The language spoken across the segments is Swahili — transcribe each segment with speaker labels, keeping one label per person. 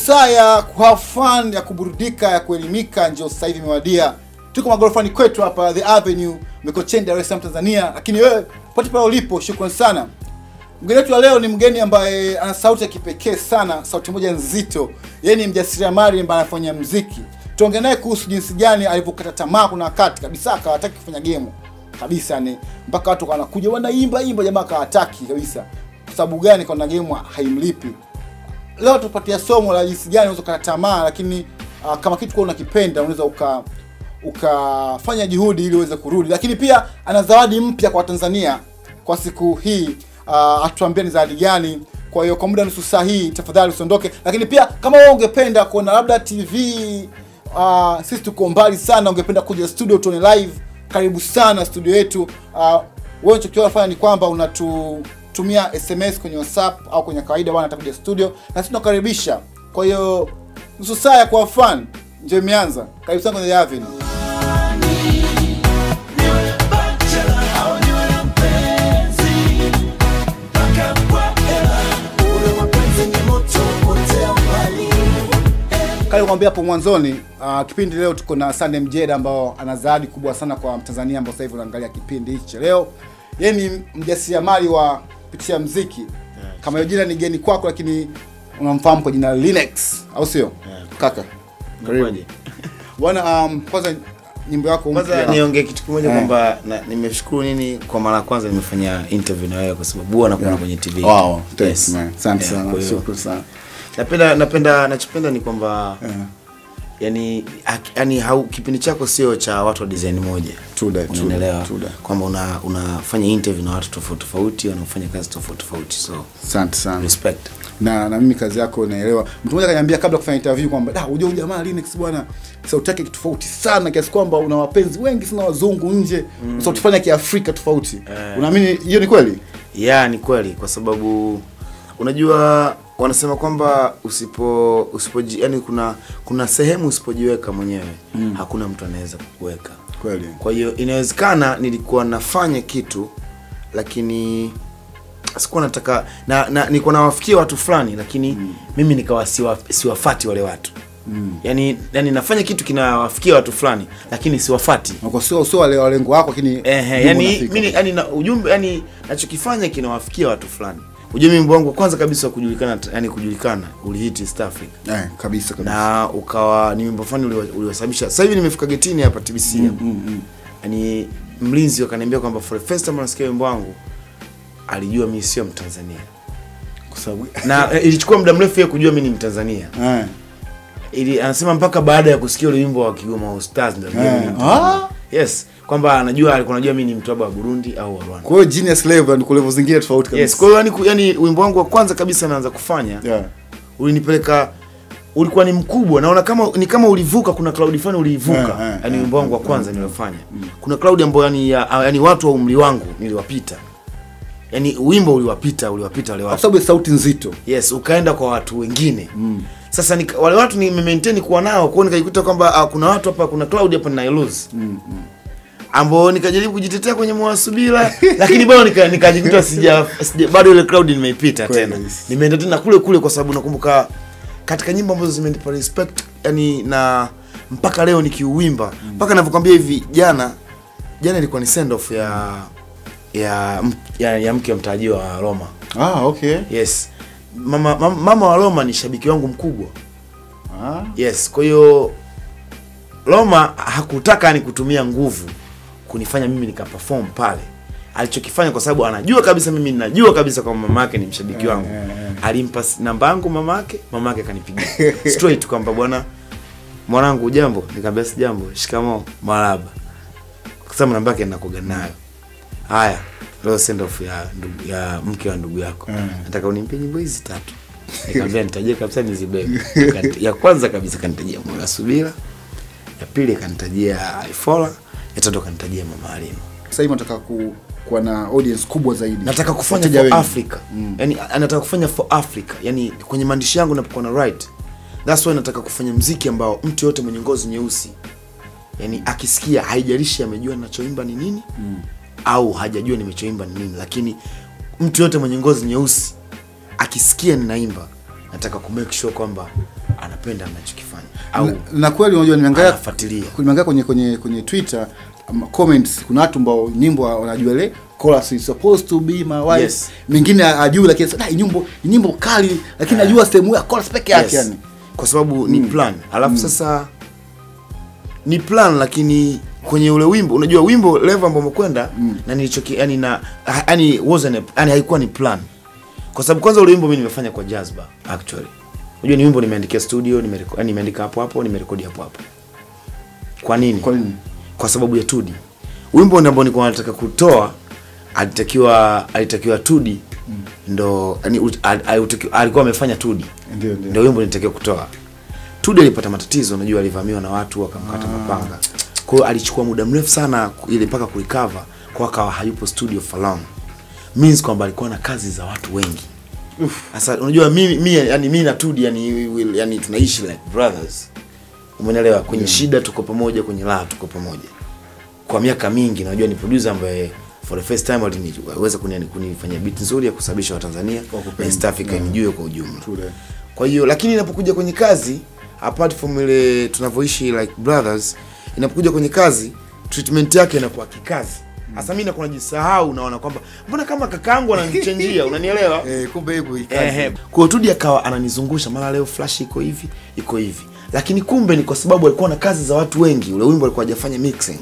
Speaker 1: saa ya have fun, ya kuburudika, ya kuelimika ndio sasa hivi imewadia. Tuko magorofani kwetu hapa The Avenue, Mikocheni, Dar es Salaam, Tanzania. Lakini wewe popote pale ulipo, shukrani sana. Mgeni wetu wa leo ni mgeni ambaye ana sauti ya kipekee sana, sauti moja nzito. Yeye ni mjasiriamali ambaye anafanya muziki. Tuongee naye kuhusu jinsi gani alivyokata tamaa kuna wakati kabisa akawataki kufanya game kabisa, ni mpaka watu wanakuja wanaimba imba, jamaa akawataki kabisa. Kwa sababu gani? Kwa game haimlipi. Leo tupatia somo la jinsi gani unaweza kukata tamaa, lakini kama kitu kwa unakipenda unaweza ukafanya juhudi ili uweze kurudi. Lakini pia ana zawadi mpya kwa Tanzania kwa siku hii. Atuambie ni zawadi gani. Kwa hiyo kwa muda nusu saa hii tafadhali usiondoke. Lakini pia kama wewe ungependa kuona labda TV, sisi tuko mbali sana, ungependa kuja studio tuone live, karibu sana studio yetu. Wewe unachofanya ni kwamba unatutumia SMS kwenye WhatsApp au kwenye kawaida, bwana atakuja studio na sisi tunakaribisha. Kwa hiyo nusu saa ya kwa fun ndio imeanza. Karibu sana kwenye The Avenue. Kama nilikwambia hapo mwanzoni, kipindi leo tuko na Sunday Mjeda ambao ana zawadi kubwa sana kwa Mtanzania ambao sasa hivi unaangalia kipindi hichi leo. Yeye ni mjasiriamali wa kupitia muziki. Kama hiyo jina ni geni kwako, lakini unamfahamu kwa jina Linux, au sio? Kaka, karibu. Bwana, kwanza nyimbo yako mpya.
Speaker 2: Kwanza niongee kitu kimoja kwamba nimeshukuru nini kwa mara ya kwanza nimefanya interview na wewe, kwa sababu huwa nakuona kwenye TV.
Speaker 1: Wow, thanks man. Asante sana. Shukrani sana.
Speaker 2: Napenda nachopenda ni kwamba yani kipindi chako sio cha watu wa design moja. Unaelewa kwamba unafanya interview na watu tofauti tofauti wanaofanya kazi tofauti tofauti, so
Speaker 1: asante sana.
Speaker 2: Respect.
Speaker 1: Na mimi kazi yako naelewa. Mtu mmoja akaniambia kabla kufanya interview kwamba da, unajua jamaa Linux bwana sauti yake tofauti sana kiasi kwamba una wapenzi wengi sana wazungu nje, sauti fanya Kiafrika tofauti. Unaamini hiyo ni kweli?
Speaker 2: Yeah, ni kweli kwa sababu unajua wanasema kwamba usipo yani kuna sehemu usipojiweka mwenyewe hakuna mtu anaweza kukuweka.
Speaker 1: Kweli.
Speaker 2: Kwa hiyo inawezekana nilikuwa nafanya kitu lakini sikuwa nataka na nilikuwa nawafikia watu fulani, lakini mimi nikawa siwafati wale watu. Yani nafanya kitu kinawafikia watu fulani lakini siwafati.
Speaker 1: Na sio wale walengo wako, lakini
Speaker 2: yani mimi yani na ujumbe yani nachokifanya kinawafikia watu fulani. Ujue wimbo wangu kwanza kabisa wa kujulikana, yani kujulikana, ulihit East Africa.
Speaker 1: Kabisa kabisa.
Speaker 2: Na ukawa ni wimbo fulani uliwasababisha. Sasa hivi nimefika getini hapa TBC. Yaani mlinzi akaniambia kwamba for the first time anasikia wimbo wangu, alijua mimi sio Mtanzania.
Speaker 1: Kwa sababu
Speaker 2: na ilichukua muda mrefu yeye kujua mimi ni Mtanzania. Ili anasema mpaka baada ya kusikia ule wimbo wa Kigoma All Stars ndio alijua mimi ni Mtanzania. Yes, kwamba anajua alikuwa anajua mimi ni mtu wa Burundi au wa Rwanda.
Speaker 1: Kwa hiyo genius level ni level zingine tofauti kabisa.
Speaker 2: Yes, kwa hiyo yani wimbo wangu wa kwanza kabisa naanza kufanya. Ulinipeleka, ulikuwa ni mkubwa, naona kama ni kama ulivuka, kuna cloud fulani uliivuka. Yani wimbo wangu wa kwanza niliofanya. Kuna cloud ambayo yani watu wa umri wangu niliwapita. Yani wimbo uliwapita wale watu.
Speaker 1: Kwa sababu sauti nzito.
Speaker 2: Yes, ukaenda kwa watu wengine. Sasa wale watu ni maintain kuwa nao, kwa hiyo nikajikuta kwamba kuna watu hapa, kuna cloud hapa nina lose. Ambao nikajaribu kujitetea kwenye mwasubira, lakini bado nikajikuta sija bado ile cloud nimeipita tena. Nimeenda tena kule kule kwa sababu nakumbuka katika nyimbo ambazo zimenipa respect yani na mpaka leo nikiuimba, mpaka ninavyokuambia hivi, jana ilikuwa ni send off ya mke wa mtarajiwa wa Roma.
Speaker 1: Okay.
Speaker 2: Yes. Mama wa Roma ni shabiki wangu mkubwa. Yes, kwa hiyo Roma hakutaka ni kutumia nguvu kunifanya mimi nikaperform pale. Alichokifanya kwa sababu anajua kabisa mimi ninajua kabisa kwamba mama yake ni mshabiki wangu. Alimpa namba yangu mama yake akanipigia straight kwamba bwana mwanangu hujambo? Nikamwambia si jambo, shikamoo, marhaba. Kwa sababu namba yake ninakoga nayo. Haya, leo send off ya mke wa ndugu yako. Nataka unimpe nyimbo hizi tatu. Nikamwambia nitajie kabisa nizibebe. Ya kwanza kabisa kanitajia Mola Subira, ya pili kanitajia Ifola, ya tatu kanitajia Mama Halima.
Speaker 1: Sasa hivi nataka kuwa na audience kubwa zaidi.
Speaker 2: Nataka kufanya for Africa. Yani nataka kufanya for Africa. Yani kwenye maandishi yangu napokuwa na write. That's why nataka kufanya muziki ambao mtu yote mwenye ngozi nyeusi yani akisikia, haijalishi amejua ninachoimba ni nini au hajajua nimechoimba ni nini, lakini mtu yote mwenye ngozi nyeusi akisikia ninaimba, nataka ku make sure kwamba anapenda ninachokifanya au
Speaker 1: na kweli unajua nimeangalia
Speaker 2: anafuatilia.
Speaker 1: Nimeangalia kwenye Twitter comments, kuna watu ambao nyimbo wanajua ile chorus is supposed to be my wife.
Speaker 2: Yes.
Speaker 1: Mengine ajui, lakini sasa nyimbo kali, lakini najua sehemu ya chorus peke yake yani.
Speaker 2: Kwa sababu ni plan. Alafu sasa ni plan, lakini kwenye ule wimbo unajua wimbo level ambao umekwenda na nilichoki yani na yani wasn't yani haikuwa ni plan. Kwa sababu kwanza ule wimbo mimi nimefanya kwa jazba actually. Unajua ni wimbo nimeandikia studio, nimerekodi, nimeandika hapo hapo, nimerekodi hapo hapo. Kwa nini?
Speaker 1: Kwa nini?
Speaker 2: Kwa sababu ya Tudi. Wimbo ambao nilikuwa nataka kutoa alitakiwa Tudi ndo yani alikuwa amefanya Tudi. Ndio wimbo nilitakiwa kutoa. Tudi alipata matatizo, unajua alivamiwa na watu wakamkata mapanga. Kwa hiyo alichukua muda mrefu sana ile mpaka kurecover, kwa akawa hayupo studio for long. Means kwamba alikuwa na kazi za watu wengi. Sasa unajua mimi yani mimi na Tudi yani yani tunaishi like brothers. Umeelewa? Kwenye shida tuko pamoja, kwenye raha tuko pamoja. Kwa miaka mingi najua ni producer ambaye for the first time aliweza kunifanyia beat nzuri ya kusababisha wa Tanzania na East Africa nijue kwa ujumla. Kwa hiyo lakini inapokuja kwenye kazi, apart from ile tunavyoishi like brothers, inapokuja kwenye kazi treatment yake inakuwa kikazi. Sasa mimi nakuwa najisahau, naona kwamba mbona kama kakaangu ananichenjia, unanielewa?
Speaker 1: Kumbe yuko kikazi.
Speaker 2: Kwa hiyo Tudi akawa ananizungusha mara leo flash iko hivi, iko hivi. Lakini kumbe ni kwa sababu alikuwa na kazi za watu wengi, ule wimbo alikuwa hajafanya mixing.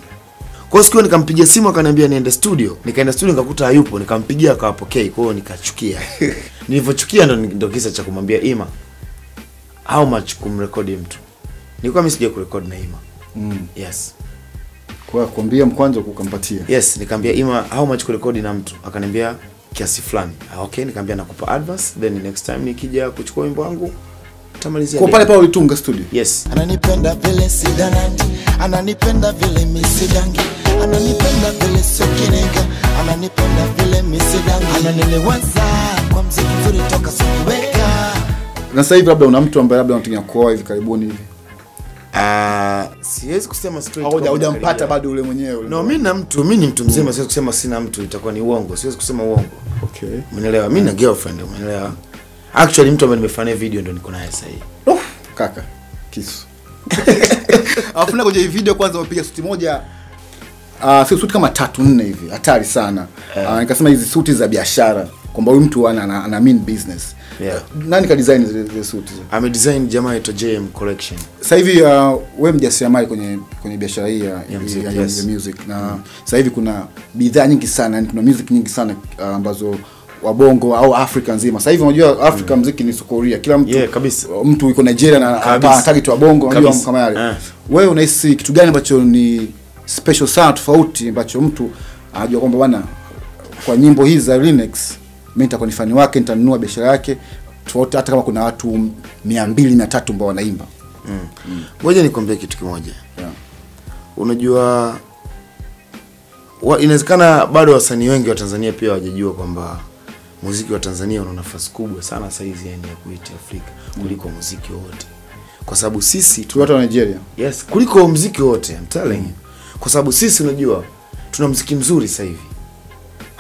Speaker 2: Kwa hiyo siku nikampigia simu akaniambia niende studio. Nikaenda studio nikakuta hayupo, nikampigia akawapokea, kwa hiyo nikachukia. Nilivyochukia ndo kisa cha kumwambia Ima how much kumrekodi mtu. Nilikuwa mimi sija kurekodi na Ima. Yes.
Speaker 1: Kwa kuambia mkwanza kukampatia.
Speaker 2: Yes, nikamwambia Ima how much kurekodi na mtu. Akaniambia kiasi fulani. Okay, nikamwambia nakupa advance, then next time nikija kuchukua wimbo wangu tamalizia.
Speaker 1: Kwa pale pale ulitunga studio.
Speaker 2: Yes.
Speaker 3: Ananipenda vile sidanandi, ananipenda vile misidangi, ananipenda vile sokinenga, ananipenda vile misidangi, ananilewaza kwa muziki mzuri toka siweka.
Speaker 1: Na sasa hivi labda una mtu ambaye labda unataka kuoa hivi karibuni hivi?
Speaker 2: Siwezi kusema straight.
Speaker 1: Hujampata bado ule mwenyewe.
Speaker 2: No, mimi na mtu, mimi ni mtu mzima, siwezi kusema sina mtu, itakuwa ni uongo. Siwezi kusema uongo.
Speaker 1: Okay.
Speaker 2: Umeelewa? Mimi na girlfriend, umeelewa? Actually mtu ambaye nimefanya video ndo niko naye sasa hivi.
Speaker 1: Kaka, kisu. Alafu na kwenye video kwanza umepiga suti moja, sio suti kama 3 4 hivi, hatari sana. Nikasema hizi suti za biashara, kwamba huyu mtu ana mean business. Nani ka design zile suti?
Speaker 2: Ame design jamaa aitwa JM Collection.
Speaker 1: Sasa hivi wewe mjasiriamali kwenye biashara hii ya music, na sasa hivi kuna bidhaa nyingi sana, yani kuna music nyingi sana ambazo wabongo au Afrika nzima. Sasa hivi unajua Afrika muziki ni sokoria. Kila mtu
Speaker 2: kabisa.
Speaker 1: Mtu yuko Nigeria na hapa target wa bongo, unajua kama yale. Wewe unahisi kitu gani ambacho ni special sana tofauti ambacho mtu anajua kwamba bwana kwa nyimbo hizi za Linex mimi nitakuwa ni fan wake, nitanunua biashara yake tofauti hata kama kuna watu 200 300 ambao wanaimba?
Speaker 2: Ngoja nikwambie kitu kimoja. Unajua inawezekana bado wasanii wengi wa Tanzania pia hawajajua kwamba muziki wa Tanzania una nafasi kubwa sana saizi yani ya kuita Afrika kuliko muziki wote. Kwa sababu sisi
Speaker 1: tu watu wa Nigeria.
Speaker 2: Yes, kuliko muziki wote, I'm telling you. Kwa sababu sisi unajua tuna muziki mzuri sasa hivi.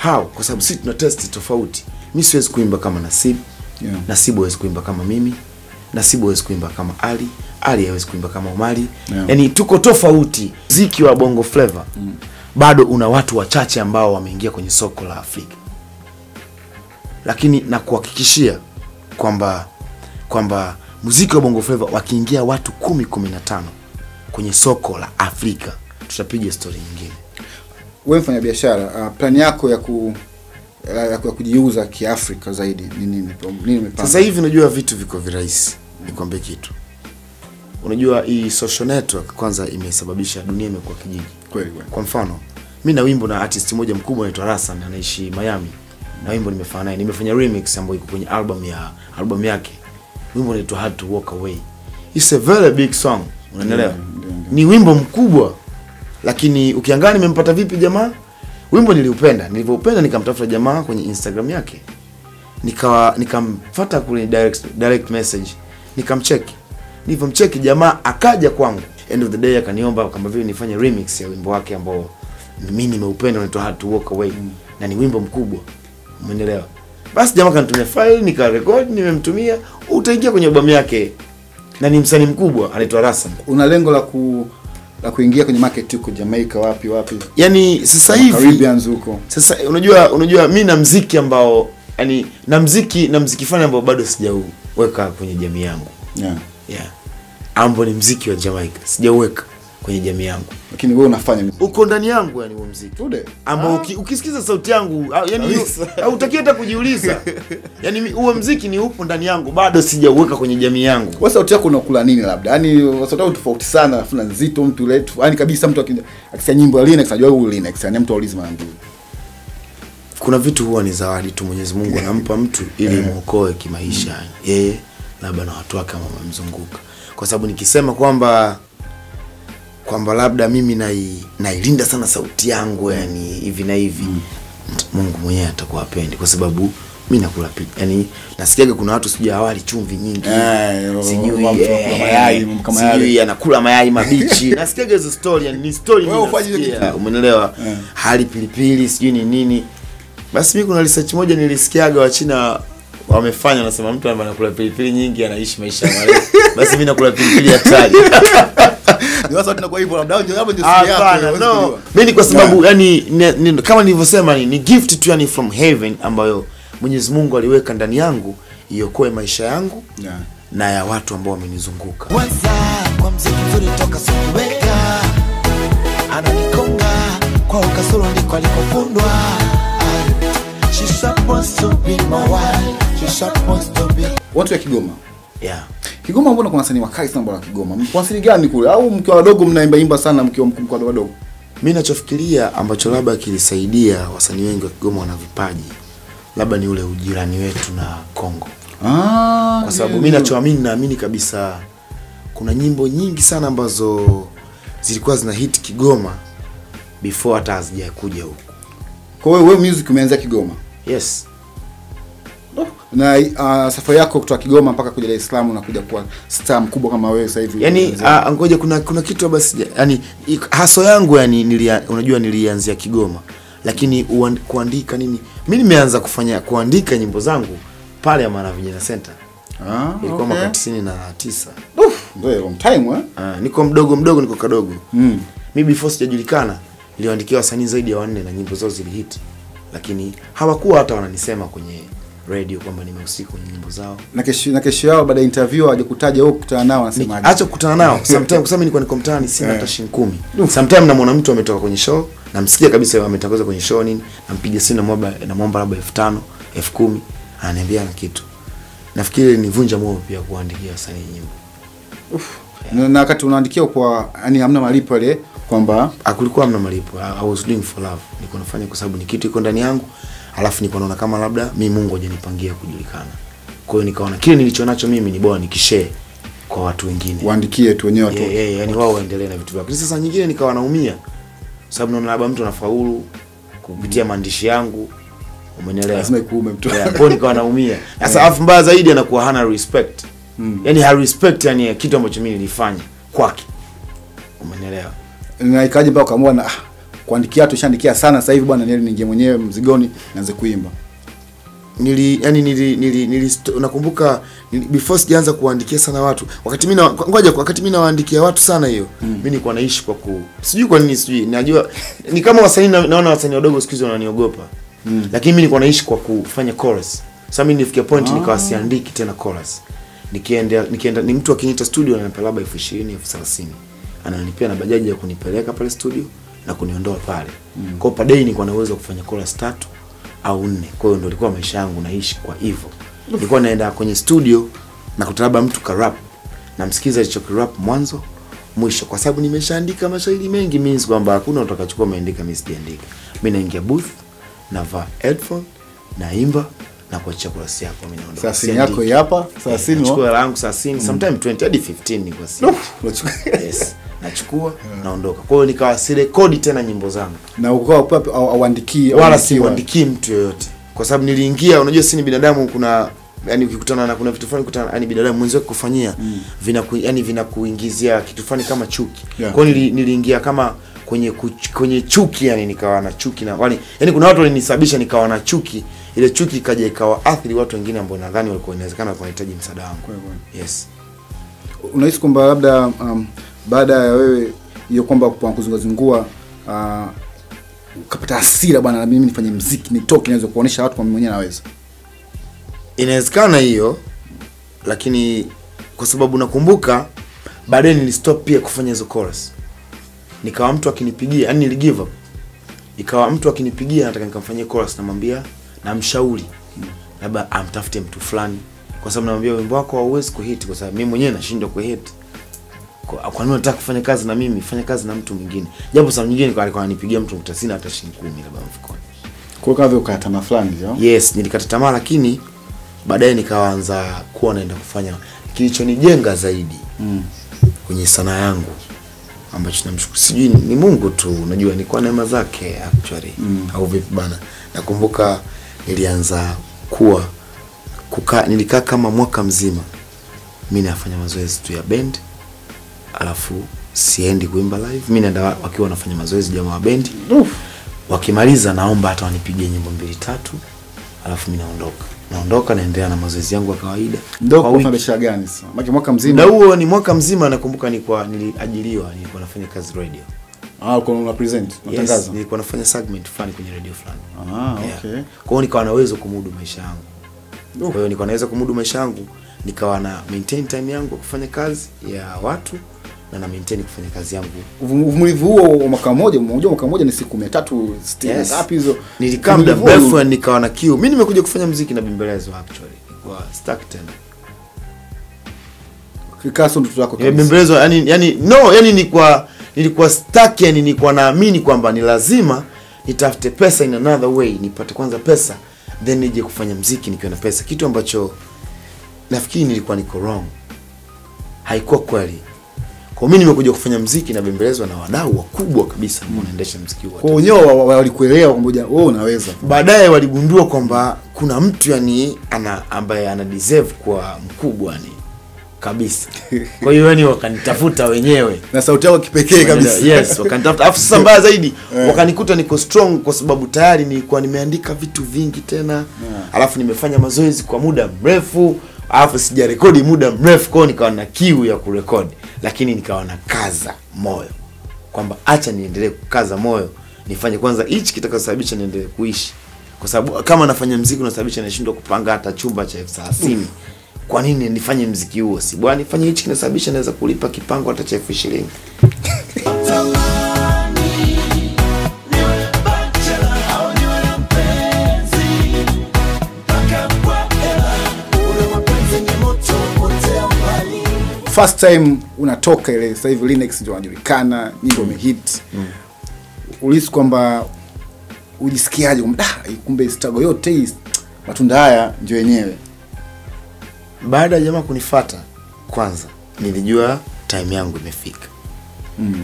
Speaker 2: How? Kwa sababu sisi tuna test tofauti. Mimi siwezi kuimba kama Nasibu. Nasibu hawezi kuimba kama mimi. Nasibu hawezi kuimba kama Ali. Ali hawezi kuimba kama Omari. Yaani tuko tofauti. Muziki wa Bongo Flava bado una watu wachache ambao wameingia kwenye soko la Afrika. Lakini nakuhakikishia kwamba muziki wa Bongo Flava wakiingia watu 10 15 kwenye soko la Afrika, tutapiga story nyingine.
Speaker 1: Wewe mfanya biashara, plan yako ya kujiuza kiafrika zaidi ni nini? Nini umepanga?
Speaker 2: Sasa hivi unajua vitu viko virahisi. Nikwambie kitu. Unajua hii social network kwanza imesababisha dunia imekuwa kijiji.
Speaker 1: Kweli kweli.
Speaker 2: Kwa mfano, mimi na wimbo na artist mmoja mkubwa anaitwa Rasan, anaishi Miami. Na wimbo nimefanya naye, nimefanya remix ambayo iko kwenye album yake. Wimbo unaitwa Hard to Walk Away. It's a very big song, unanielewa? Ni wimbo mkubwa. Lakini ukiangalia nimempata vipi jamaa? Wimbo niliupenda, nilivyoupenda nikamtafuta jamaa kwenye Instagram yake. Nikamfuata kule direct message, nikamcheki. Nilivyomcheki jamaa akaja kwangu. End of the day akaniomba kama vile nifanye remix ya wimbo wake ambao mimi nimeupenda unaitwa Hard to Walk Away. Na ni wimbo mkubwa. Umeelewa? Basi jamaa kanitumia file, nikarecord, nimemtumia, utaingia kwenye album yake. Na ni msanii mkubwa anaitwa Rasan.
Speaker 1: Una lengo la kuingia kwenye market huko Jamaica wapi wapi?
Speaker 2: Yaani sasa hivi
Speaker 1: Caribbeans huko.
Speaker 2: Sasa unajua mimi na muziki ambao yani na muziki fulani ambao bado sijauweka kwenye jamii yangu.
Speaker 1: Yeah.
Speaker 2: Yeah. Ambao ni muziki wa Jamaica. Sijauweka kwenye jamii yangu.
Speaker 1: Lakini wewe unafanya muziki.
Speaker 2: Uko ndani yangu yani huo muziki. Ambao ukisikiza sauti yangu yani hautaki hata kujiuliza. Yaani huo muziki ni upo ndani yangu, bado sijauweka kwenye jamii yangu.
Speaker 1: Wewe sauti yako unakula nini labda? Yaani sauti yako tofauti sana, alafu na nzito mtu letu. Yaani kabisa mtu akisikia nyimbo ya Linux anajua huyu Linux, yaani mtu aulize mara mbili.
Speaker 2: Kuna vitu huwa ni zawadi tu Mwenyezi Mungu anampa mtu ili muokoe kimaisha. Yeye labda na watu wake ambao wamemzunguka. Kwa sababu nikisema kwamba labda mimi nailinda sana sauti yangu yani hivi na hivi, Mungu mwenyewe atakuwa apendi, kwa sababu mimi nakula pili. Yaani nasikiaga kuna watu sijui hawali chumvi nyingi, sijui
Speaker 1: mayai kama yale,
Speaker 2: sijui anakula mayai mabichi. Nasikiaga hizo story, yani ni story mimi nasikia. Umeelewa? Hali pilipili sijui ni nini. Basi mimi kuna research moja nilisikiaga wa China wamefanya, nasema mtu ambaye anakula pilipili nyingi anaishi maisha marefu. Basi mimi nakula pilipili hatari.
Speaker 1: Ni wasa tunakuwa hivyo labda ndio hapo ndio siri yako.
Speaker 2: No. Mimi kwa sababu yani kama nilivyosema ni gift tu yani from heaven ambayo Mwenyezi Mungu aliweka ndani yangu iokoe maisha yangu na ya watu ambao wamenizunguka.
Speaker 3: Kwanza kwa muziki mzuri toka sikuweka, ananikonga kwa ukasoro ndiko alikofundwa. She's supposed to be my wife. She's supposed to be.
Speaker 1: Watu wa Kigoma.
Speaker 2: Yeah.
Speaker 1: Kigoma mbona kuna wasanii wakali sana bwana Kigoma? Mko asili gani kule? Au mkiwa wadogo mnaimba imba sana mkiwa mkiwa wadogo?
Speaker 2: Mimi ninachofikiria ambacho labda kilisaidia wasanii wengi wa Kigoma wana vipaji, labda ni ule ujirani wetu na Kongo. Kwa sababu mimi ninachoamini, naamini kabisa kuna nyimbo nyingi sana ambazo zilikuwa zina hit Kigoma before hata hazijakuja huku.
Speaker 1: Kwa hiyo wewe music umeanza Kigoma?
Speaker 2: Yes.
Speaker 1: Na safari yako kutoka Kigoma mpaka kuja Dar es Salaam na kuja kuwa star mkubwa kama wewe sasa hivi.
Speaker 2: Yaani ngoja kuna kitu basi yani haso yangu yani unajua nilianzia Kigoma. Lakini kuandika nini? Mimi nimeanza kufanya kuandika nyimbo zangu pale Amana Vijana Center. Ilikuwa mwaka 99.
Speaker 1: Ndio long time eh?
Speaker 2: Niko mdogo niko kadogo. Mimi before sijajulikana niliandikia wasanii zaidi ya 4 na nyimbo zao zilihit. Lakini hawakuwa hata wananisema kwenye radio kwamba nimehusika kwenye nyimbo zao.
Speaker 1: Na kesho yao baada ya interview hawajakutaja wewe kukutana nao wanasemaje?
Speaker 2: Acha kukutana nao. Sometimes kwa sababu nilikuwa niko mtaani sina hata shilingi 10. Sometimes namuona mtu ametoka kwenye show, namsikia kabisa ametangaza kwenye show nini, nampiga simu namuomba labda 5000, 10000, ananiambia na kitu. Nafikiri nivunja moyo pia kuandikia wasanii nyimbo.
Speaker 1: Na wakati unaandikia kwa yani hamna malipo ile kwamba
Speaker 2: kulikuwa hamna malipo. I was doing for love. Nilikuwa nafanya kwa sababu ni kitu iko ndani yangu. Alafu nilikuwa naona kama labda mimi Mungu hajanipangia kujulikana. Kwa hiyo nikaona kile nilichonacho mimi ni bora nikishare kwa watu wengine.
Speaker 1: Waandikie tu wenyewe watu.
Speaker 2: Yani wao waendelee na vitu vyao. Lakini sasa nyingine nikawa naumia. Sababu naona labda mtu anafaulu kupitia maandishi yangu. Umeelewa?
Speaker 1: Lazima ikuume mtu.
Speaker 2: Kwa hiyo nikawa naumia. Sasa alafu mbaya zaidi anakuwa hana respect. Yaani ha respect yani kitu ambacho mimi nilifanya kwake. Umeelewa?
Speaker 1: Na ikaje mpaka ukaamua na kuandikia tushaandikia sana sasa hivi bwana niingie mwenyewe mzigoni nianze kuimba.
Speaker 2: Nili nakumbuka before sijaanza kuandikia sana watu. Wakati mimi ngoja wakati mimi nawaandikia watu sana hiyo, mimi nilikuwa naishi kwa sijui kwa nini sijui. Najua ni kama wasanii naona wasanii wadogo siku hizi wananiogopa. Lakini mimi nilikuwa naishi kwa kufanya chorus. Sasa mimi nilifikia point nikawa siandiki tena chorus. Nikienda ni mtu akiniita studio ananipa labda 20,000, 30,000. Ananilipia na bajaji ya kunipeleka pale studio na kuniondoa pale. Kwa hiyo per day nilikuwa na uwezo wa kufanya chorus 3 au 4. Kwa hiyo ndio ilikuwa maisha yangu naishi kwa hivyo. Nilikuwa naenda kwenye studio na kutalaba mtu ka rap. Namsikiza alichokirap mwanzo mwisho kwa sababu nimeshaandika mashairi mengi means kwamba hakuna utakachukua umeandika mimi sijaandika. Mimi naingia booth, navaa headphone, naimba na kuachia chorus yako mimi naondoka.
Speaker 1: 30 yako hapa, 30
Speaker 2: nachukua langu 30, sometimes 20 hadi 15 ni kwa siku. Yes. Nachukua naondoka. Kwa hiyo nikawa sirekodi tena nyimbo zangu.
Speaker 1: Na ukawa auandikii
Speaker 2: wala siandikii mtu yoyote. Kwa sababu niliingia, unajua si ni binadamu kuna yani ukikutana na kuna vitu fulani kutana yani binadamu mwenzako kufanyia yani vinakuingizia kitu fulani kama chuki. Kwa hiyo niliingia kama kwenye chuki yani nikawa na chuki na yani kuna watu walinisababisha nikawa na chuki. Ile chuki ikaja ikawa athiri watu wengine ambao nadhani walikuwa inawezekana walikuwa wanahitaji msaada wangu. Yes.
Speaker 1: Unahisi kwamba labda baada ya wewe hiyo kwamba kuzungazungua ukapata hasira bwana, mimi nifanye muziki nitoke niweze kuonesha watu kwamba mwenyewe naweza?
Speaker 2: Inawezekana hiyo, lakini kwa sababu nakumbuka baadaye nilistop pia kufanya hizo chorus. Nikawa mtu akinipigia, yani niligive up. Ikawa mtu akinipigia nataka nikamfanyie chorus, namwambia, namshauri labda amtafute mtu fulani, kwa sababu namwambia wimbo wako hauwezi kuhit kwa sababu mimi mwenyewe nashindwa kuhit. Kwa nini unataka kufanya kazi na mimi? Fanya kazi na mtu mwingine. Japo saa nyingine alikuwa ananipigia mtu mtasina hata shilingi 10 labda mfukoni.
Speaker 1: Kwa hiyo kama ukakata tamaa fulani hiyo?
Speaker 2: Yes, nilikata tamaa, lakini baadaye nikaanza kuwa naenda kufanya kilichonijenga zaidi kwenye sanaa yangu, ambacho namshukuru sijui ni Mungu tu, unajua ni kwa neema zake actually. Au vipi bana. Nakumbuka nilianza kuwa kukaa, nilikaa kama mwaka mzima mimi nafanya mazoezi tu ya band, alafu siendi kuimba live. Mimi naenda wakiwa wanafanya mazoezi jamaa wa band. Wakimaliza naomba hata wanipigie nyimbo 2 3, alafu mimi naondoka. Naondoka naendelea na mazoezi yangu ya kawaida.
Speaker 1: Ndio kwa biashara gani sasa? Maana mwaka mzima.
Speaker 2: Na huo ni mwaka mzima nakumbuka niliajiriwa, nilikuwa nafanya kazi radio.
Speaker 1: Ah, uko una present, unatangaza.
Speaker 2: Yes, nilikuwa nafanya segment fulani kwenye radio fulani.
Speaker 1: Ah, okay.
Speaker 2: Yeah. Kwa hiyo nikawa naweza kumudu maisha yangu. Kwa hiyo nikawa naweza kumudu maisha yangu, nikawa na maintain time yangu kufanya kazi ya watu na maintain kufanya kazi yangu.
Speaker 1: Uvumilivu huo wa mwaka mmoja, unajua mwaka mmoja ni siku 360 ngapi hizo?
Speaker 2: Nilikaa muda mrefu nikawa na kiu. Mimi nimekuja kufanya muziki na bembelezo actually. Nilikuwa stuck tena.
Speaker 1: Kikaso ndoto yako kabisa.
Speaker 2: Bembelezo yani nilikuwa stuck, yani nilikuwa naamini kwamba ni lazima nitafute pesa in another way, nipate kwanza pesa then nije kufanya muziki nikiwa na pesa. Kitu ambacho nafikiri nilikuwa niko wrong. Haikuwa kweli. Kwa mimi nimekuja kufanya muziki na bembelezwa na wadau wakubwa kabisa ambao wanaendesha muziki huo.
Speaker 1: Kwa wenyewe walikuelewa kwamba wewe unaweza.
Speaker 2: Baadaye waligundua kwamba kuna mtu yani ambaye ana deserve kwa mkubwa yani kabisa. Kwa hiyo yani wakanitafuta wenyewe.
Speaker 1: Na sauti yao kipekee kabisa.
Speaker 2: Yes, wakanitafuta. Alafu sasa mbaya zaidi wakanikuta niko strong kwa sababu tayari nilikuwa nimeandika vitu vingi tena. Alafu nimefanya mazoezi kwa muda mrefu. Alafu sijarekodi muda mrefu, kwa nikawa na kiu ya kurekodi, lakini nikawa na kaza moyo kwamba acha niendelee kukaza moyo, nifanye kwanza hichi kitakachosababisha niendelee kuishi. Kwa sababu kama nafanya muziki unasababisha nashindwa kupanga hata chumba cha 30,000. Kwa nini nifanye muziki huo? Si bwana nifanye hichi kinasababisha naweza kulipa kipango hata cha 20,000.
Speaker 1: First time unatoka ile sasa hivi Linux ndio anajulikana, nyimbo imehit. Ulihisi kwamba ujisikiaje kwamba kumbe struggle yote hii matunda haya ndio yenyewe?
Speaker 2: Baada ya jamaa kunifuata kwanza nilijua time yangu imefika.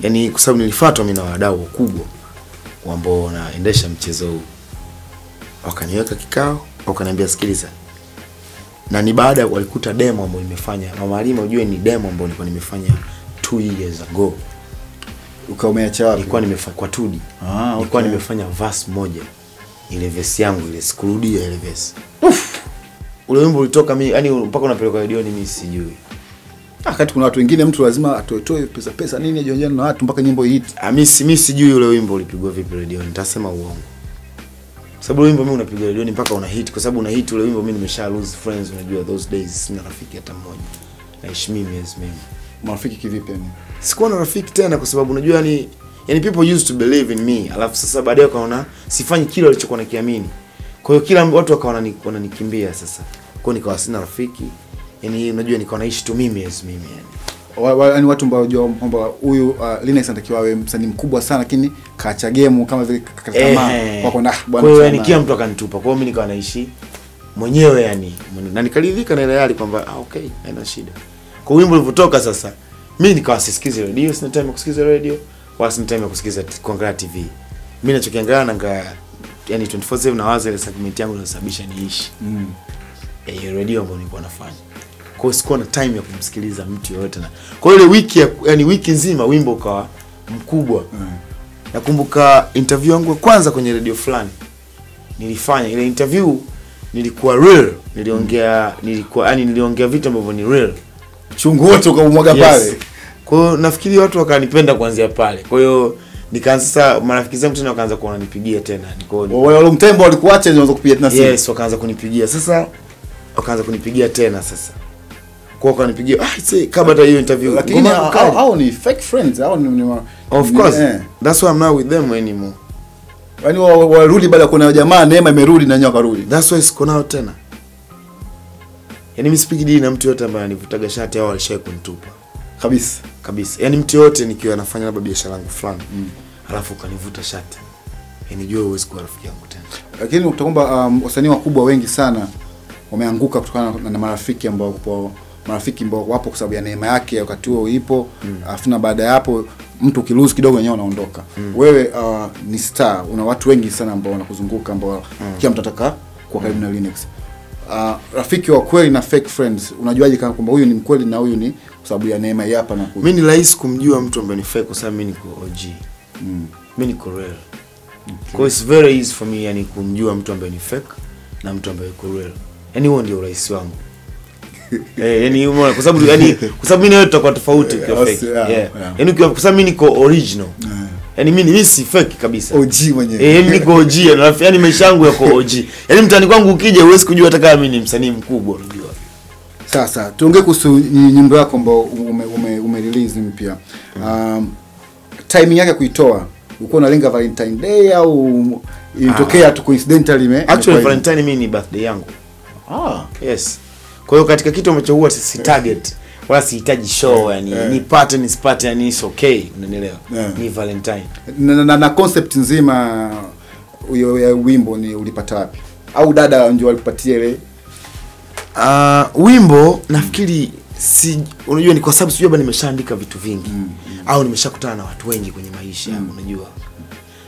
Speaker 2: Yaani kwa sababu nilifuatwa mimi na wadau wakubwa ambao wanaendesha mchezo huu. Wakaniweka kikao, wakaniambia sikiliza. Na ni baada walikuta demo ambayo nimefanya. Mama Halima ujue ni demo ambayo nilikuwa nimefanya 2 years ago.
Speaker 1: Ukaomeacha wapi?
Speaker 2: Nilikuwa nimefanya kwa 2D.
Speaker 1: Ah, okay.
Speaker 2: Nilikuwa nimefanya verse moja. Ile verse yangu ile sikurudia ile verse. Ule wimbo ulitoka mimi yani mpaka unapelekwa redioni mimi sijui.
Speaker 1: Wakati kuna watu wengine mtu lazima atoetoe pesa nini ajionyane na watu mpaka nyimbo hit.
Speaker 2: Mimi sijui ule wimbo ulipigwa vipi redioni, nitasema uongo. Sababu wimbo mimi unapiga redioni mpaka una hit, kwa sababu una hit ule wimbo mimi nimesha lose friends, unajua those days sina rafiki hata mmoja. Naishi mimi as mimi.
Speaker 1: Marafiki kivipi yani?
Speaker 2: Sikuwa na rafiki tena kwa sababu unajua yani people used to believe in me. Alafu sasa baadaye wakaona sifanyi kile walichokuwa nakiamini. Kwa hiyo kila watu wakaona wananikimbia sasa. Kwa hiyo nikawa sina rafiki. Yani unajua nikawa naishi tu mimi as mimi yani.
Speaker 1: Yaani watu ambao wanajua kwamba huyu Linux anatakiwa awe msanii mkubwa sana lakini kaacha game kama vile katamaa wako na bwana.
Speaker 2: Kwa hiyo yani kila mtu akanitupa. Kwa hiyo mimi nikawa naishi mwenyewe yani. Na nikaridhika na ile hali kwamba okay, haina shida. Kwa wimbo ulivyotoka sasa mimi nikawa sisikize radio, sina time ya kusikiza radio, wala sina time ya kusikiza kuangalia TV. Mimi ninachokiangalia naangalia yani 24/7 na waza ile segment yangu inasababisha niishi. Radio ambayo nilikuwa nafanya. Kwa hiyo sikuwa na time ya kumsikiliza mtu yoyote na. Kwa hiyo ile wiki yani wiki nzima wimbo ukawa mkubwa. Nakumbuka interview yangu ya kwanza kwenye radio fulani. Nilifanya ile interview, nilikuwa real, niliongea nilikuwa yani niliongea vitu ambavyo ni real.
Speaker 1: Chungu wote ukamwaga pale.
Speaker 2: Kwa hiyo nafikiri watu wakanipenda kuanzia pale. Kwa hiyo nikaanza sasa marafiki zangu tena wakaanza kuanipigia tena.
Speaker 1: Wale wale mtembo walikuacha ndio wanaanza kupigia tena simu.
Speaker 2: Yes, wakaanza kunipigia. Sasa wakaanza kunipigia tena sasa. Kwa hiyo wakanipigia, see kama hata hiyo interview.
Speaker 1: Lakini hao ni fake friends, hao ni
Speaker 2: of course. That's why I'm not with them anymore.
Speaker 1: Yaani warudi baada kuna jamaa neema imerudi na nyoka karudi.
Speaker 2: That's why siko nao tena. Yaani mimi sipigi dili na mtu yote ambaye anivutaga shati au alishaye kunitupa.
Speaker 1: Kabisa.
Speaker 2: Kabisa. Yaani mtu yote nikiwa nafanya labda biashara yangu fulani, alafu ukanivuta shati, yaani jua huwezi kuwa rafiki yangu tena.
Speaker 1: Lakini utakumba wasanii wakubwa wengi sana wameanguka kutokana na marafiki ambao wapo kwa sababu ya neema yake wakati huo ipo, afu na baada ya hapo mtu ukiluzi kidogo yenyewe anaondoka. Wewe ni star, una watu wengi sana ambao wanakuzunguka ambao kila mtu anataka kuwa karibu na Linux. Rafiki wa kweli na fake friends, unajuaje kama kwamba huyu ni mkweli na huyu ni kwa sababu ya neema hapa na kuja?
Speaker 2: Mimi ni rahisi kumjua mtu ambaye ni fake kwa sababu mimi niko OG. Mimi niko real. Okay. Kwa it's very easy for me yani kumjua mtu ambaye ni fake na mtu ambaye yuko real. Yaani huo ndio urahisi wangu. Yani umeona kwa sababu yani kwa sababu mimi na wewe tutakuwa tofauti ukiwa fake. Yaani kwa sababu mimi niko original. Yaani mimi si fake kabisa.
Speaker 1: OG mwenyewe.
Speaker 2: Mimi niko OG yaani maisha yangu yako OG. Yaani mtani kwangu ukija huwezi kujua hata kama mimi ni msanii mkubwa unajua.
Speaker 1: Sasa tuongee kuhusu nyimbo yako ambayo ume release mpya. Timing yake kuitoa, ulikuwa unalenga Valentine Day au ilitokea tu coincidentally ime?
Speaker 2: Actually Valentine mimi ni birthday yangu. Yes. Kwa hiyo katika kitu ambacho huwa si target wala sihitaji show yani nipate nisipate yani it's okay, unanielewa? Ni Valentine.
Speaker 1: Na concept nzima ya wimbo ni ulipata wapi? Au dada ndio alikupatia ile?
Speaker 2: Wimbo nafikiri si unajua ni kwa sababu sijui bado nimeshaandika vitu vingi au nimeshakutana na watu wengi kwenye maisha unajua.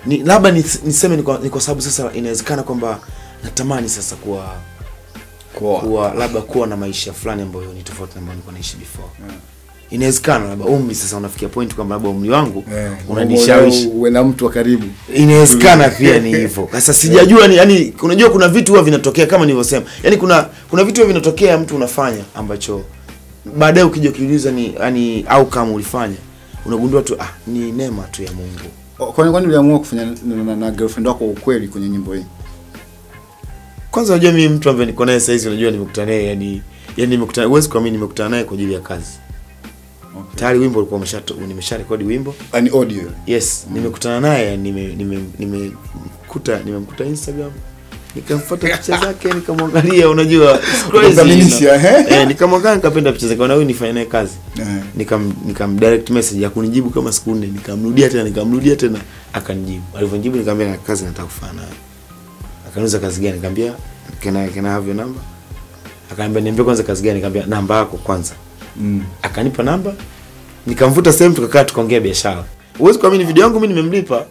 Speaker 2: Ni labda niseme ni kwa sababu sasa inawezekana kwamba natamani sasa kuwa labda kuwa na maisha fulani ambayo ni tofauti na ambayo nilikuwa naishi before. Inawezekana labda umri sasa unafikia point kwamba labda umri wangu unanishawishi
Speaker 1: uwe na mtu wa karibu.
Speaker 2: Inawezekana pia ni hivyo. Sasa sijajua ni yani unajua kuna vitu huwa vinatokea kama nilivyosema. Yaani kuna vitu huwa vinatokea mtu unafanya ambacho baadaye ukija kujiuliza ni yani au kama ulifanya unagundua tu ni neema tu ya Mungu.
Speaker 1: Kwani uliamua kufanya na girlfriend wako ukweli kwenye nyimbo hii?
Speaker 2: Kwanza unajua mimi mtu ambaye niko naye sasa hizi unajua nimekutana naye yani nimekutana huwezi kuamini nimekutana naye kwa ajili ya kazi. Okay. Tayari wimbo ulikuwa nimesharekodi wimbo.
Speaker 1: Ni audio.
Speaker 2: Yes, nimekutana naye nimemkuta Instagram. Nikamfuata picha zake nikamwangalia unajua it's crazy. Nikamwangalia nikapenda picha zake na huyu nifanye naye kazi. Nikam direct message hakunijibu kama siku 4, nikamrudia tena akanijibu. Alivyonijibu nikamwambia na kazi nataka kufanya naye. Akaniuliza kazi gani? Nikamwambia can I have your number? Akaniambia niambie kwanza kazi gani? Nikamwambia namba yako kwanza. Akanipa namba. Nikamvuta sehemu tukakaa tukaongea biashara. Huwezi kuamini video yangu mimi nimemlipa.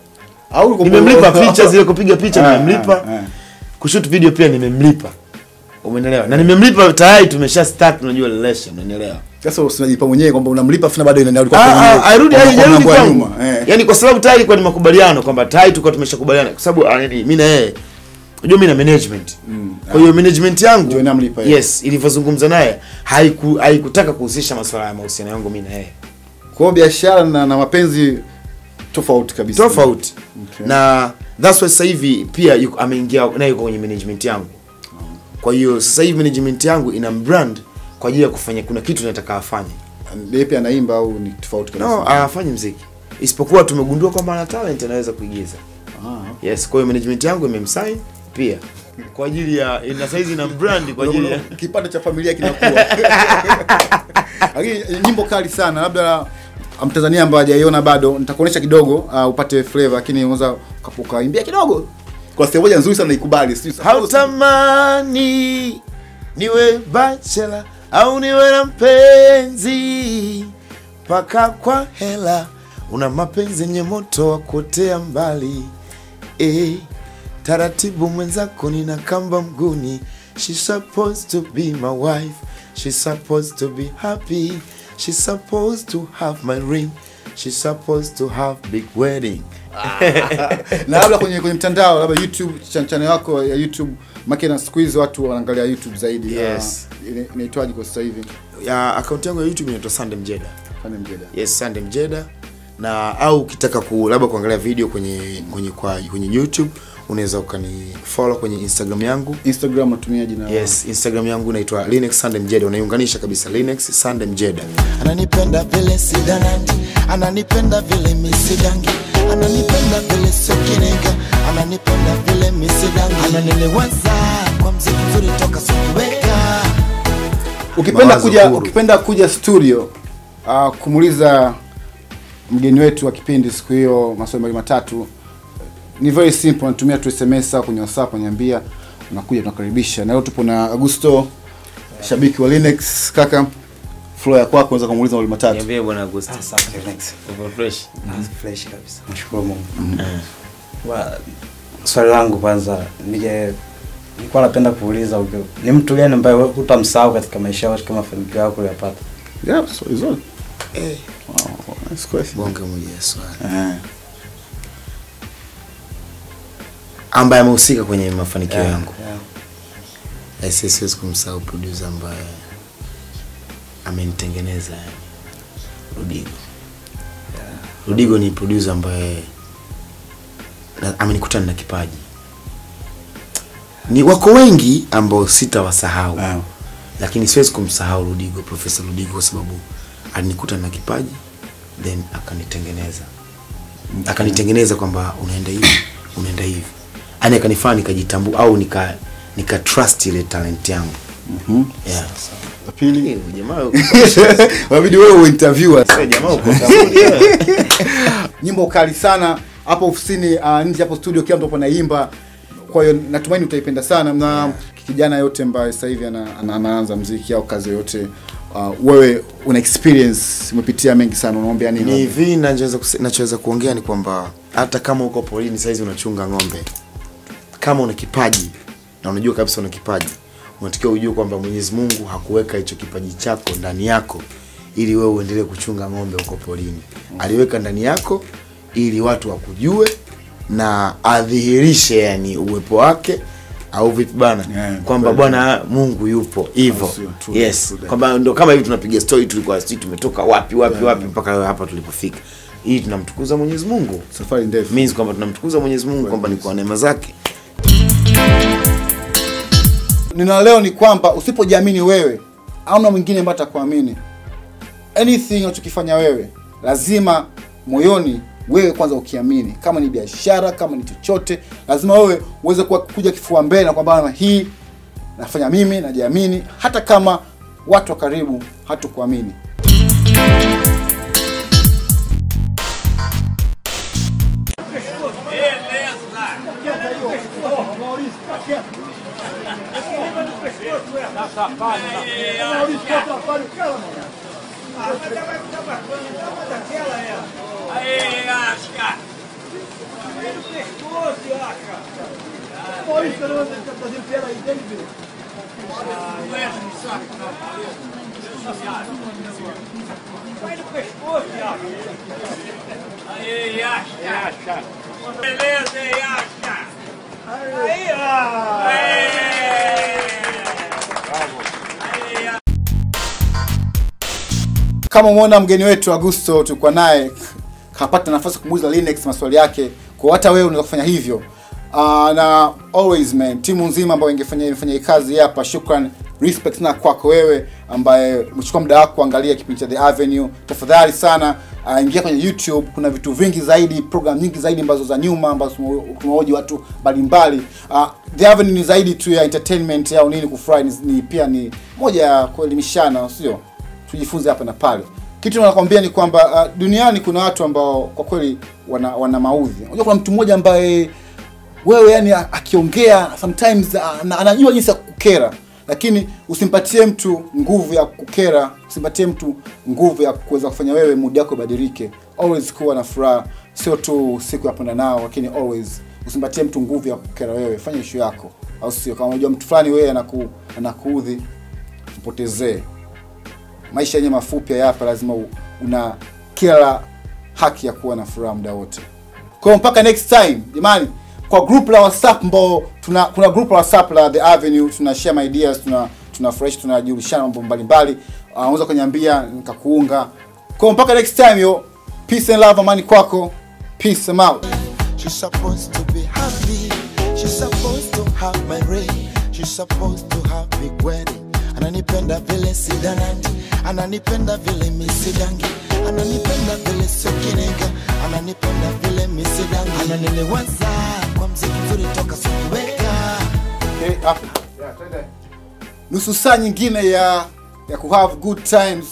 Speaker 1: Au
Speaker 2: nimemlipa picha zile kupiga picha nimemlipa. Kushoot video pia nimemlipa. Umeelewa? Na nimemlipa tayari tumesha start unajua relation, unanielewa?
Speaker 1: Sasa unajipa mwenyewe kwamba unamlipa afu bado inaenda kwa
Speaker 2: arudi haijarudi kwangu. Yaani kwa sababu tayari kwa ni makubaliano kwamba tayari tulikuwa tumeshakubaliana kwa sababu mimi na yeye unajua mimi na management. Kwa hiyo management yangu
Speaker 1: ndio inamlipa yeye.
Speaker 2: Yes, ilivyozungumza naye haikutaka kuhusisha masuala ya mahusiano yangu mimi na yeye.
Speaker 1: Kwa hiyo biashara na mapenzi tofauti kabisa.
Speaker 2: Tofauti.
Speaker 1: Okay.
Speaker 2: Na that's why sasa hivi pia ameingia naye yuko kwenye management yangu. Kwa hiyo sasa hivi management yangu ina brand kwa ajili ya kufanya kuna kitu nataka afanye.
Speaker 1: Yeye pia anaimba au ni tofauti kabisa?
Speaker 2: No, afanye muziki. Isipokuwa tumegundua kwamba ana talent anaweza kuigiza.
Speaker 1: Okay.
Speaker 2: Yes, kwa hiyo management yangu imemsign pia kwa ajili ya ina size na brand kwa ajili ya
Speaker 1: kipato cha familia kinakuwa. Lakini nyimbo kali sana, labda Mtanzania ambaye hajaiona bado nitakuonesha kidogo upate flavor, lakini unaweza ukaimbia kidogo. Kwa sehemu moja nzuri sana naikubali.
Speaker 2: Hautamani niwe bachelor au niwe na mpenzi paka kwa hela, una mapenzi yenye moto wa kuotea mbali. Taratibu mwenzako nina kamba mguni. She's supposed to be my wife. She's supposed to be happy. She's supposed to have my ring. She's supposed to have big wedding.
Speaker 1: Na labda kwenye mtandao, labda YouTube, channel yako ya YouTube, maana siku hizi watu wanaangalia YouTube zaidi.
Speaker 2: Yes.
Speaker 1: Inaitwaje kwa sasa hivi?
Speaker 2: Ya account yangu ya YouTube inaitwa Sunday Mjeda.
Speaker 1: Sunday Mjeda.
Speaker 2: Yes, Sunday Mjeda. Na au ukitaka labda kuangalia video kwenye YouTube, unaweza ukanifollow kwenye Instagram yangu.
Speaker 1: Instagram unatumia jina?
Speaker 2: Yes, Instagram yangu inaitwa Linux Sunday Mjeda. Unaiunganisha kabisa, Linux Sunday Mjeda.
Speaker 3: Ananipenda vile sidanandi, ananipenda vile misidangi, ananipenda vile sokinega, ananipenda vile misidangi, ananilewaza kwa mziki mzuri toka soniweka.
Speaker 1: Ukipenda kuja studio kumuuliza mgeni wetu wa kipindi siku hiyo maswali matatu, ni very simple, natumia tu SMS au kwenye WhatsApp unaniambia, unakuja tunakaribisha. Na leo tupo na Augusto, shabiki wa Linux. Kaka, flow ya kwako unaweza kumuuliza maswali matatu.
Speaker 4: Niambie bwana Augusto.
Speaker 5: Asante Linux.
Speaker 4: Uko fresh?
Speaker 5: Fresh kabisa. Nashukuru Mungu. Swali langu kwanza, nilikuwa napenda kuuliza, ni mtu gani ambaye hutamsahau katika maisha yako, katika mafanikio yako uliyopata?
Speaker 1: Yeah, swali zuri. Wow, nice question.
Speaker 2: Bonge moja swali. Ambaye amehusika kwenye mafanikio yangu. Siwezi kumsahau producer ambaye amenitengeneza, Rudigo. Rudigo ni producer ambaye amenikuta na kipaji. Ni wako wengi ambao sitawasahau. Lakini siwezi kumsahau Rudigo, Professor Rudigo, kwa sababu alinikuta na kipaji then akanitengeneza. Akanitengeneza kwamba unaenda hivi, unaenda hivi. Yaani akanifanya nikajitambua au nika trust ile talent yangu. Yeah.
Speaker 1: Pili,
Speaker 2: jamaa
Speaker 1: wabidi wewe uinterview.
Speaker 2: Sasa jamaa uko kauli.
Speaker 1: Nyimbo kali sana hapo ofisini, nje hapo studio kila mtu hapo anaimba. Kwa hiyo natumaini utaipenda sana. Na kijana yote ambaye sasa hivi anaanza muziki au kazi yote, wewe una experience, umepitia mengi sana, unaomba nini?
Speaker 2: Ni hivi, nachoweza kuongea ni kwamba hata kama uko porini saizi unachunga ng'ombe, kama una kipaji na unajua kabisa una kipaji, unatakiwa ujue kwamba Mwenyezi Mungu hakuweka hicho kipaji chako ndani yako ili wewe uendelee kuchunga ng'ombe uko porini. Aliweka ndani yako ili watu wakujue na adhihirishe yani uwepo wake, au vipi bana? Kwamba bwana Mungu yupo hivyo. Yes, kwamba ndio kama hivi tunapiga story, tulikuwa sisi tumetoka wapi wapi wapi mpaka hapa tulipofika. Hii tunamtukuza Mwenyezi Mungu.
Speaker 1: Safari ndefu.
Speaker 2: Means kwamba tunamtukuza Mwenyezi Mungu kwamba ni kwa neema zake.
Speaker 1: Nina leo ni kwamba usipojiamini wewe, hamna mwingine ambaye atakuamini. Anything unachokifanya wewe, lazima moyoni wewe kwanza ukiamini. Kama ni biashara, kama ni chochote, lazima wewe uweze kuja kifua mbele na kwamba hii nafanya mimi, najiamini, hata kama watu wa karibu hatukuamini. Kama umeona mgeni wetu Augusto tulikuwa naye kapata nafasi kumuuliza Linux maswali yake, kwa hata wewe unaweza kufanya hivyo. Na always man, timu nzima ambayo ingefanya kazi hapa, shukran, respect na kwako wewe ambaye umechukua muda wako kuangalia kipindi cha The Avenue. Tafadhali sana ingia kwenye YouTube, kuna vitu vingi zaidi, program nyingi zaidi ambazo za nyuma ambazo tumehoji watu mbalimbali. The Avenue ni zaidi tu ya entertainment au nini kufurahi, ni pia ni moja ya kuelimishana, sio? Tujifunze hapa na pale. Kitu nakwambia ni kwamba duniani kuna watu ambao kwa kweli wana maudhi. Unajua kuna mtu mmoja ambaye wewe yani akiongea sometimes anajua jinsi ya kukera, lakini usimpatie mtu nguvu ya kukera, usimpatie mtu nguvu ya kuweza kufanya wewe mood yako ibadilike. Always kuwa na furaha, sio tu siku ya panda nao, lakini always usimpatie mtu nguvu ya kukera wewe. Fanya issue yako, au sio? Kama unajua mtu fulani wewe anakuudhi, mpotezee. Maisha yenye mafupi hapa, lazima una kila haki ya kuwa na furaha muda wote. Kwa hiyo mpaka next time jamani, kwa group la WhatsApp ambao kuna group la WhatsApp la The Avenue, tuna share my ideas, tuna fresh, tunajulishana mambo mbalimbali. Unaweza kuniambia nikakuunga. Kwa mpaka next time yo, peace and love, amani kwako. Peace, I'm out.
Speaker 3: She's supposed to be happy. She's supposed to have my ring. She's supposed to have big wedding. Ananipenda vile sidanandi, ananipenda vile misidangi, ananipenda vile sokinega, ananipenda vile misidangi, ananiliwaza kwa mziki mzuri toka sikuweka.
Speaker 1: Okay, up. Nusu saa nyingine ya ku have good time.